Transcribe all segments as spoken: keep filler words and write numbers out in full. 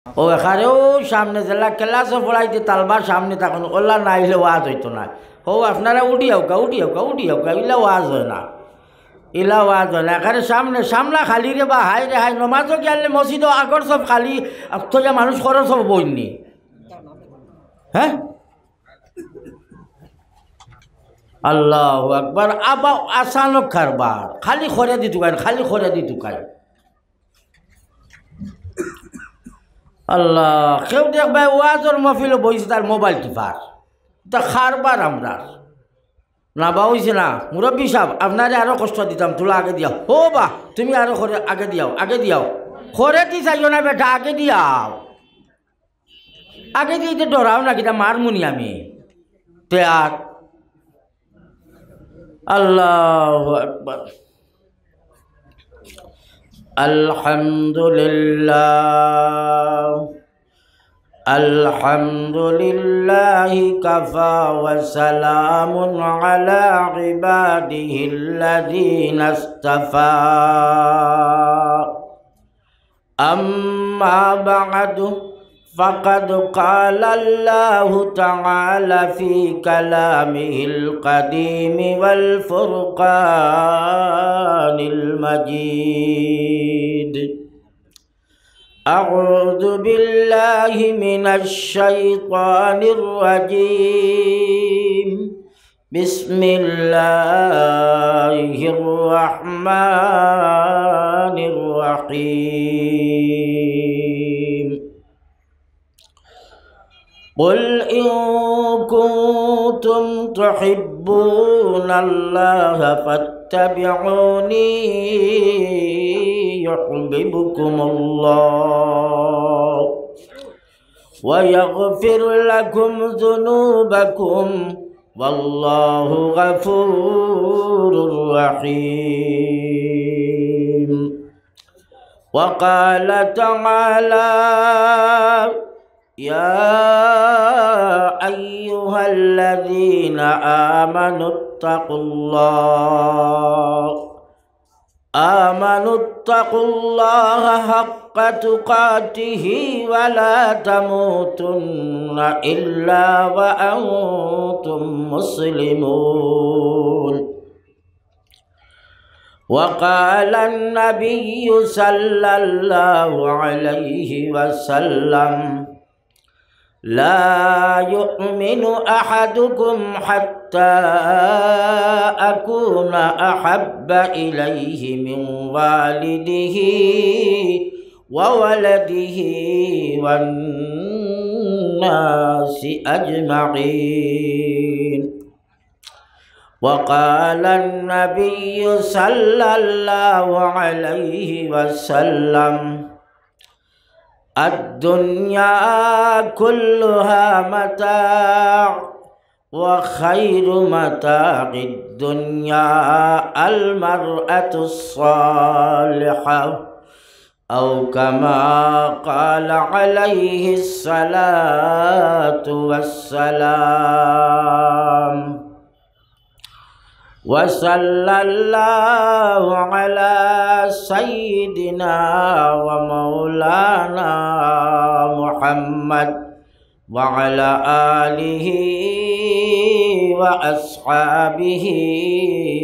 ও এখানে ও সামনে জেলা ক্লাসও পড়াইতে তালবার সামনে তখন ওলা না আইলে ওয়াজ অইতো না। ও আপনারা উঠি আউকা, উঠি আউকা, উঠি আউকা, ইলা ওয়াজ অয় না, ইলা ওয়াজ অয় না। এখানে সামনে সামলা খালি রে বা, হায় রে হায়, নমাজও গেলে মসজিদও আগর সব খালি, আর তো যা মানুষ খরচ সব বইনি। হ্যাঁ, আল্লাহু আকবার। আবা আচানক কারবার, খালি খরে দি তুকাইন, খালি খরে দি তুকাইন। আল্লাহ, কেউ দেখবায় ওয়াজর মহফিলো বইছে তার মোবাইল টিপার, তা কারবার আমরার। না বা অইছে না, মুরব্বি সাব, আপনারে আরো কষ্ট দিতাম, তুলা আগে দিয়াও। হো বা, তুমি আরো খরে আগে দিয়াও, আগে দিয়াও। খরে দি চাইও না বেটা, আগে দিয়াও। আগে দি ইতে ডরাও না, কিতা মারমুনি আমি। তে আর আল্লাহু আকবার। الحمد لله. الحمد لله كفى وسلام على عباده الذين اصطفى. أما بعد، فقد قال الله تعالى في كلامه القديم والفرقان المجيد: أعوذ بالله من الشيطان الرجيم. بسم الله الرحمن الرحيم. قل إن كنتم تحبون الله فاتبعوني يحببكم الله ويغفر لكم ذنوبكم والله غفور رحيم. وقال تعالى: يا أيها الذين آمنوا اتقوا الله، آمنوا اتقوا الله حق تقاته ولا تموتن إلا وأنتم مسلمون. وقال النبي صلى الله عليه وسلم: لا يؤمن أحدكم حتى أكون أحب إليه من والده وولده والناس أجمعين. وقال النبي صلى الله عليه وسلم: الدنيا كلها متاع وخير متاع الدنيا المرأة الصالحة، أو كما قال عليه الصلاة والسلام. وصلى الله على سيدنا ومولانا محمد وعلى آله وأصحابه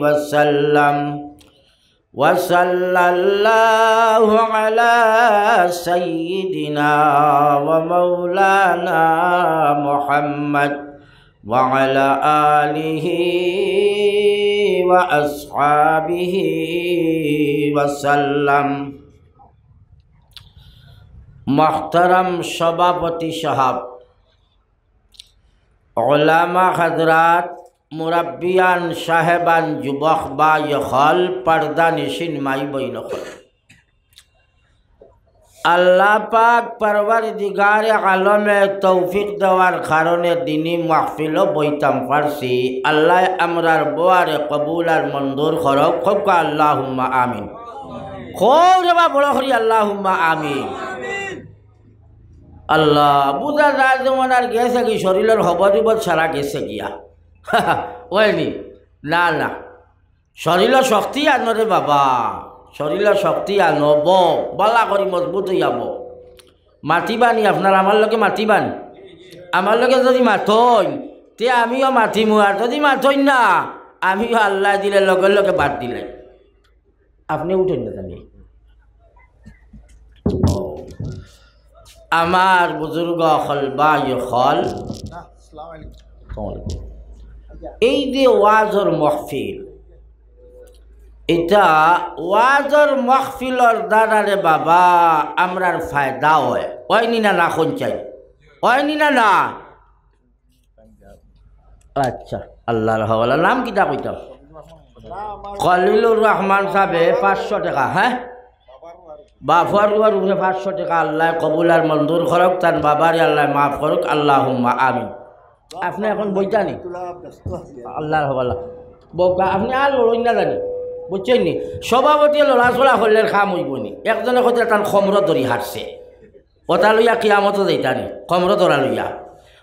وسلم. وصلى الله على سيدنا ومولانا محمد وعلى آله وأصحابه وسلم. محترم সভাপতি সাহেব, ওলামা হযরত, মুরব্বিয়ান সাহেবান, যুবক ভাই অকল, পর্দানিশিন মাই বইন অকল, আল্লাহ পাক পরওয়ারদিগারে আলমে তৌফিক দেওয়ার কারণে দিনি মাহফিলো বইতাম পারছি। আল্লায় আমরার বওয়ারে কবুল আর মঞ্জুর করউক, কউক্কা আল্লাহুম্মা আমিন। কও রে বা বড় করি আল্লাহুম্মা আমিন। আল্লাহ, বুঝা যায় যেমন আর গেছে কি শরীলর হবদিবত সারা গেছে গিয়া। অয়নি? না, না। শরীলো শক্তি আনো রে বাবা, শরীলো শক্তি আনো, বও, বালা করি মজবুত অইয়া বও। মাতিবানি আপনারা আমার লগে, মাতিবানি। আমার লগে যদি মাতইন, তে আমিও মাতিমু, আর যদি মাতইন না, আমিও আল্লায় দিলে লগে লগে বাদ দিলাই। আপনে উঠইন না জানি। আমার বুজুর্গ অকল, ভাই অকল, এই যে ওয়াজর মহফিল, ইটা ওয়াজর মহফিলর দ্বারা রে বাবা, আমরার ফায়দা অয়, অয়নি না, না কইন চাই, অয়নি না, না? আচ্ছা, আল্লাহর হাওলা। নাম কিতা কইতাম? খলিলুর রহমান সাবে পাঁচশো টেকা, হ্যাঁ? বাফর রুয়ার উপরে পাঁচশো টেকা, আল্লায় কবুল আর মঞ্জুর করউক, তান বাবারে আল্লায় মাফ করউক, আল্লাহুম্মা আমিন। আপনে অখন বইতা নি? আল্লাহর হাওলা। বউকা, আপনে আর লড়ইন না জানি, বুঝছইন নি? সভাপতিয়ে লড়াচড়া করলে কাম অইবো নি? একজনে কইতরা তান কমরো ধরি হারছে, ওটা লইয়া কিয়ামতো যাইতা নি, কমরো ধরা লইয়া।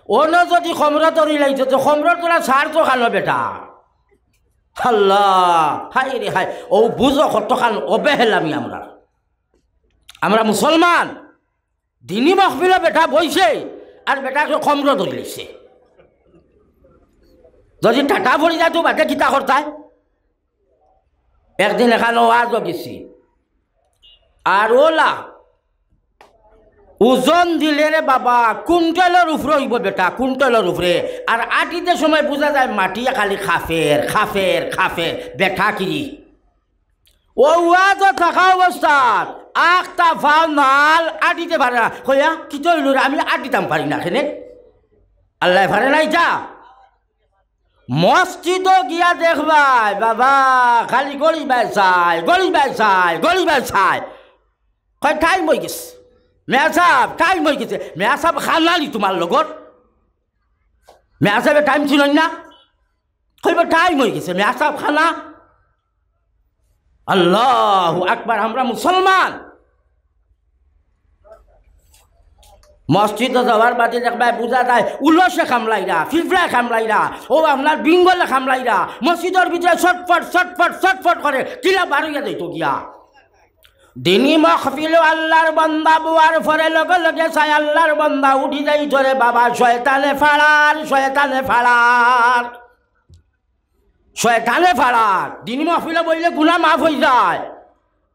অনো যদি কমরো ধরি লাইতো, তে কমরো ধরা ছাড়তো কানো বেটা। আল্লাহ, হায় রে হায়, অউ বুঝো কতখান অবহেলামি আমরা। আমরা মুসলমান, দিনি মহফিলো বেটা বইছে, আর বেটারে কমরো ধরি লাইছে। যদি টাটা পড়ি যায় তো বাদে কিতা করতায়? একদিন এখানো ওয়াজো গেছি, আর ওলা ওজন দিলে রে বাবা, কুইন্টালর উপরে অইবো বেটা, কুইন্টালর উপরে। আর আটিতে সময় বুঝা যায় মাটিয়ে খালি খাফের, খাফের, খাফের, বেটা কিরি। ও ওয়াজো থাকা অবস্থাত আখতা ফাও নাল আটিতে পারে না। কইয়া, "কিতা অইলো রে, আমি আটিতাম পারি না কেনে?" আল্লায় পারে না ইটা? মসজিদো গিয়া দেখবায়, বাবা, খালি গরিবায় চায়, গরিবায় চায়, গরিবায় চায়। কয়, "টাইম অই গেছে। মেয়াসাব, টাইম অই গেছে।" মেয়াসাব খানা নি তুমার লগর? মেয়াসাবে টাইম চিনইন না? কইবো, "টাইম অই গেছে, মেয়াসাব খানা।" আল্লাহু আকবার, আমরা মুসলমান। মসজিদো যাওয়ার বাদে দেখবায় বুঝা যায়, উলসে কামড়াইরা, ফিফড়ায় কামড়াইরা, ও আপনার বিঙ্গলে কামড়াইরা, মসজিদর ভিতরে ছটফট, ছটফট, ছটফট করে, কিলা বারইয়া যাইতো গিয়া। দিনি মহফিলো আল্লাহর বান্দা বওয়ার পরে লগে লগে চায় আল্লাহর বান্দা উঠি যাইতো রে বাবা, শয়তানে ফাড়ার, শয়তানে ফাড়ার। শয়তানে ফাড়ার, দিনি মহফিলো বইলে গুনা মাফ অই যায়।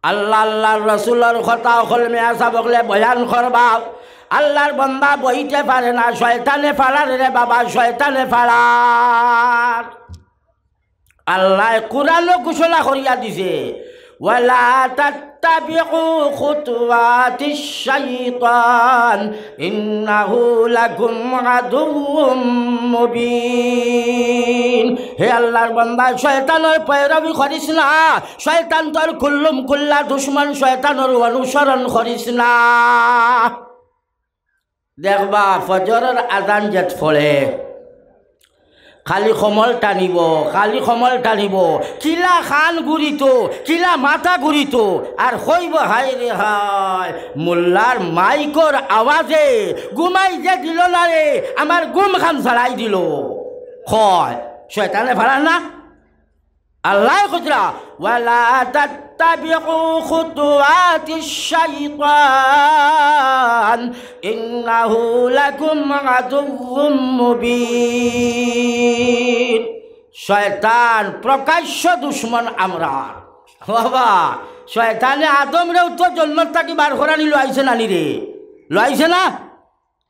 আল্লাহ, আল্লাহর রসুলর কথা অকল মেয়াসাব অকলে বয়ান করবা। আল্লাহর বান্দা বইতে পারে না, শয়তানে ফাড়ার রে বাবা, শয়তানে ফাড়ার। আল্লায় কুরআনো ঘোষণা করিয়া দিছে, "ওয়ালা তাত্তাবিউ খুতুওয়াতিশ শাইতান, ইন্নাহু লাকুম আদুউম মুবিন।" হে আল্লাহর বান্দা, শয়তানর পয়রবি করিস না। শয়তান তোর কুল্লুম কুল্লা দুশমন, শয়তানর অনুসরণ করিস না। দেখবা, ফজরর আজান যেত পড়ে, খালি কমল টানিবো, খালি কমল টানিবো, কিলা কান ঘুরিতো, কিলা মাথা ঘুরিতো, আর কইবো, "হায় রে হায়, মোল্লার মাইকর আওয়াজে ঘুমাই যে দিলো না রে, আমার ঘুম খান ছাড়াই দিলো।" কয়, শয়তানে ফাড়ার না? আল্লায় কইরা, "ওয়ালা তাত্তাবিউ খুতুওয়াতিশ শাইতান, ইন্নাহু লাকুম আদুউম মুবিন।" শয়তান প্রকাশ্য দুশমন আমরার। বাবা, শয়তানে আদমরেও তো জন্নত থাকি বার করানি লইছে না নি রে? লইছে না?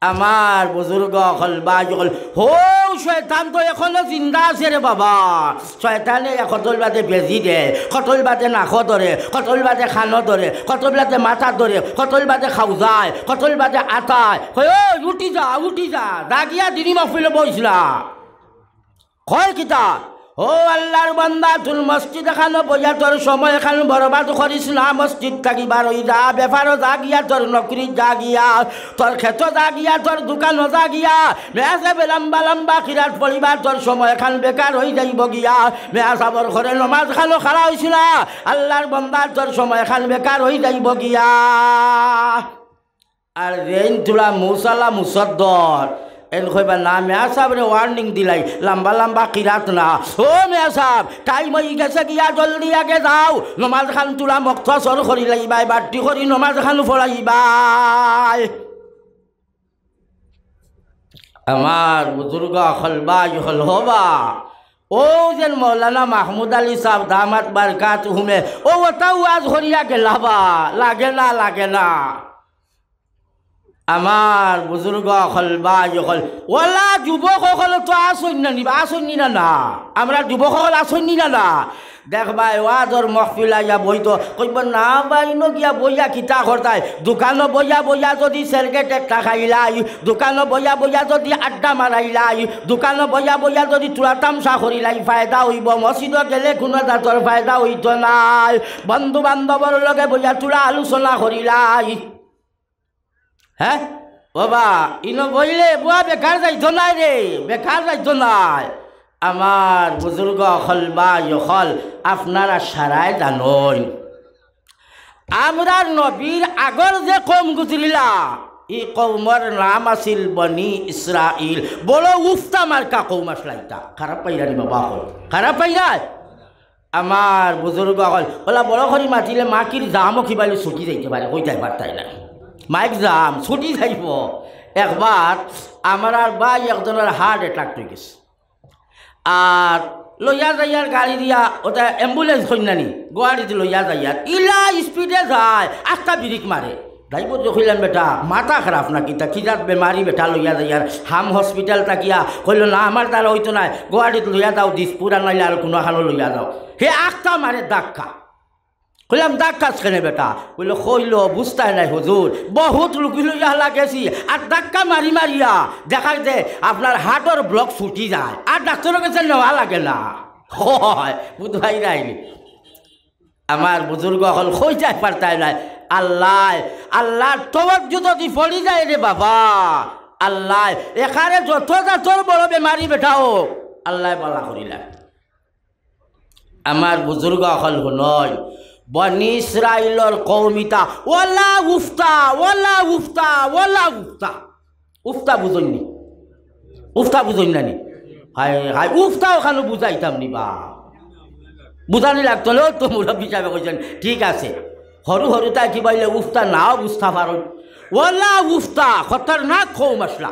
আমার বুজুর্গ অকল, ভাই অকল, হউ শয়তান তো এখনো জিন্দা আছে রে বাবা। শয়তানে কতল বাদে বেজি দে, কতল বাদে নাকো ধরে, কতল বাদে কানো ধরে, কতল বাদে মাথা ধরে, কতল বাদে খাউজায়, কতল বাদে আতায়। কয়, "ওই উঠি যা, উঠি যা, জাগিয়া দিনি মহফিলো বইছলা।" কয় কিতা? ও আল্লাহর বান্দা, তুই মসজিদ এখানো বইয়া তোর সময় এখান বরবাদ করিস না, মসজিদ থাকি বার অই যা, বেপারো জাগিয়া, তোর নকরি জাগিয়া, তোর খেতো জাগিয়া, তোর দোকানো জাগিয়া, মেয়াসাবে লম্বা লম্বা কিরাত পড়িবা, তোর সময় এখান বেকার অই যাইবো গিয়া। মেয়াসাবর ঘরে নমাজ খানো খাড়া অইছিলা, আল্লাহর বান্দা, তোর সময় এখান বেকার অই যাইবো গিয়া। আর যেইন তুলা মুসালা মুসদ্দর, এন কইবা না, মেয়াসাবরে warning দিলাই, লম্বা লম্বা কিরাত না। ও মেয়াসাব, টাইম অই গেছে গিয়া, জলদি আগে যাও, নমাজ খান তুলা মক্তসর করি লাইবায়, বাট্টি করি নমাজ খান পড়াইবায়। আমার বুজুর্গ অকল, ভাই অকল, ও বা, অউ যেন মৌলানা মাহমুদ আলী সাব দামাত বারকাতুহুমে, অউ অতা ওয়াজ করিয়া গেলা বা, লাগে না, লাগে না। আমার বুজুর্গ অকল, ভাই অকল, অলা যুবক অকল তো আছইন না নি বা, আছইন নি না, না? আমরার যুবক অকল আছইন নি না, না? দেখবায়, ওয়াজর মহফিল আইয়া বইতো, কইবো, "না বা, ইনো গিয়া বইয়া কিতা করতায়? দোকানো বইয়া বইয়া যুদি সিগারেট একটা খাইলাই, দোকানো বইয়া বইয়া যুদি আড্ডা মারাইলাই, দোকানো বইয়া বইয়া যুদি থুড়া তামশা করিলাই, ফায়দা অইবো, মসজিদো গেলে কুনু জাতর ফায়দা অইতো নায়। বন্ধু বান্ধবর লগে বইয়া থুড়া আলোচনা করিলাই।" হে? ও বা, ইনো বইলে বুয়া বেকার যাইতো নায় রে, বেকার যাইতো নায়। আমার বুজুর্গ অকল, ভাই অকল, আপনারা সারায় জানইন, আমরার নবীর আগর যে কওম গুজরিলা, ই কওমর নাম আছিল বনি ইসরাইল। বড় উফতা মার্কা কওম আছলা ইতা। খারাপ পাইরা নি বাবা অকল? খারাপ পাইরা? আমার বুজুর্গ অকল, অলা বড় করি মাতিলে মাইকর জামও কিবাইলে ছুটি যাইতে পারে, কইতায় পারতায় না। মাইক জাম, ছুটি যাইবো। একবার আমরার ভাই একজনর heart attack অইগেছে। আর লইয়া যাইয়ার গাড়ি দিয়া, অটা ambulance কইন না নি, গুয়াহাটিত লইয়া যাইয়ার। ইলা speed-এ যায়, আস্তা ব্রেক মারে। ড্রাইভাররে কইলাম, "বেটা, মাথা খারাপ নাকি? তা কি জাত বেমারি বেটা লইয়া যাইয়ার? হাম হসপিটাল থাকিয়া।" কইলো, "না, আমার দ্বারা অইতো নায়, গুয়াহাটিত লইয়া যাও, দিসপুর আর নাইলে আর কুনুখানো লইয়া যাও।" হে আস্তা মারে ধাক্কা। কইলাম, "ধাক্কাস কেনে বেটা?" কইলো, "কইলো, বুঝতায় নায় হুজুর, বহুত রুগী লইয়া হালা গেছি, আর ধাক্কা মারি মারিয়া দেখার যে আপনার heart-অর block ছুটি যায়, আর ডাক্তারর গেছে নেওয়া লাগে না।" হয়, বুঝবায় নায় নি। আমার বুজুর্গ অকল কইতায় পারতায় নায়। আল্লায়, আল্লার তওয়াজ্জু যুদি পড়ি যায় রে বাবা, আল্লায় একারে যত জাতর বড় বেমারি বেটা অউক, আল্লায় বালা করিলা। আমার বুজুর্গ অকল হুনইন, বনি ইসরাইলর কওম ইতা, অলা উফতা, অলা উফতা, অলা উফতা। উফতা বুঝইন নি? উফতা বুঝইন না নি? হায়, হায়, উফতা অখানো বুঝাইতাম নি বা। বুঝানি লাগতো না, অউ তো মুরব্বি সাবে কইছইন, ঠিক আছে। হুরু হুরু তাই কিবাইলে উফতা নাও বুঝতা পারইন। অলা উফতা, খতরনাক কওম আছলা।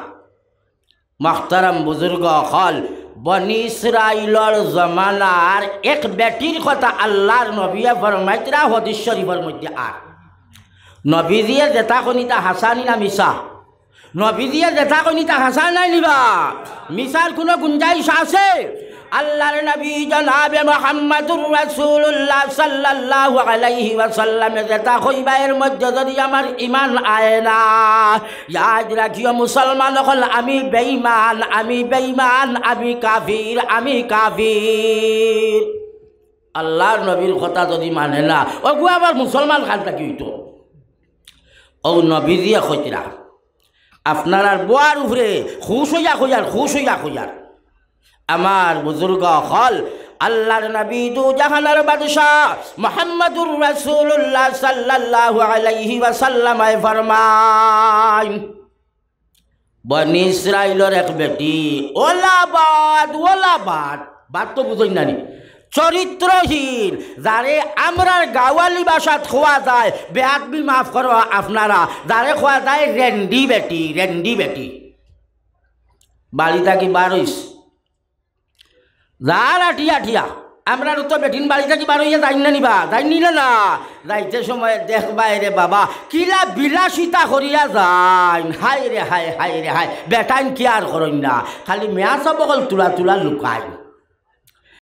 মুহতারাম বুজুর্গ অকল, বনি ইসরাইলর জমানার এক বেটির কথা আল্লার নবিয়ে ফরমাইতরা হদিস শরিফর মইধ্যে। আর নবীজিয়ে যেতা কইন ইতা হাছা নি না মিছা? নবীজিয়ে যেতা কইন ইতা হাছা নায় নি বা? মিছার কুনু গুঞ্জাইশ আছে? আল্লার নবী জনাবে মুহাম্মাদুর রাসূলুল্লাহ সাল্লাল্লাহু আলাইহি ওয়াসাল্লামে যেতা কইবা এর মইধ্যে যুদি আমার ইমান আয় না, ইয়াদ রাখিও মুসলমান অকল, আমি বেইমান, আমি বেইমান, আমি কাফির, আমি কাফির। আল্লার নবীর কথা যুদি মানে না, অগু আবার মুসলমান কান থাকি অইতো? অউ নবীজিয়ে কইতরা, আপনারার বুয়ার উপরে খুশ অইয়া কইয়ার, খুশ অইয়া কইয়ার। আমার বুজুর্গ অকল, আল্লার নবী দু জাহানর বাদশা মুহাম্মাদুর রাসূলুল্লাহ সাল্লাল্লাহু আলাইহি ওয়াসাল্লামে ফরমাইন, বনি ইসরাইলর এক বেটি, অলা বাদ, অলা বাদ, বাদ তো বুঝইন না নি, চরিত্রহীন, যারে আমরার গাওয়ালি ভাষাত কওয়া যায়, বেয়াদবি মাফ করবা আপনারা, যারে কওয়া যায় রেন্ডি বেটি, রেন্ডি বেটি। বাড়ি থাকি বার অইছে, যার আটিয়া আটিয়া, আমরার তো বেটিন বাড়ি থাকি বার অইয়া যাইন না নি বা, যাইন নি না, না? যাইতে সময় দেখবায় রে বাবা, কিলা বিলাসিতা করিয়া যাইন। হায় রে হায়, হায় রে হায়, বেটাইন care করইন না, খালি মেয়াছাব অকল তুলা তুলা লুকাইন।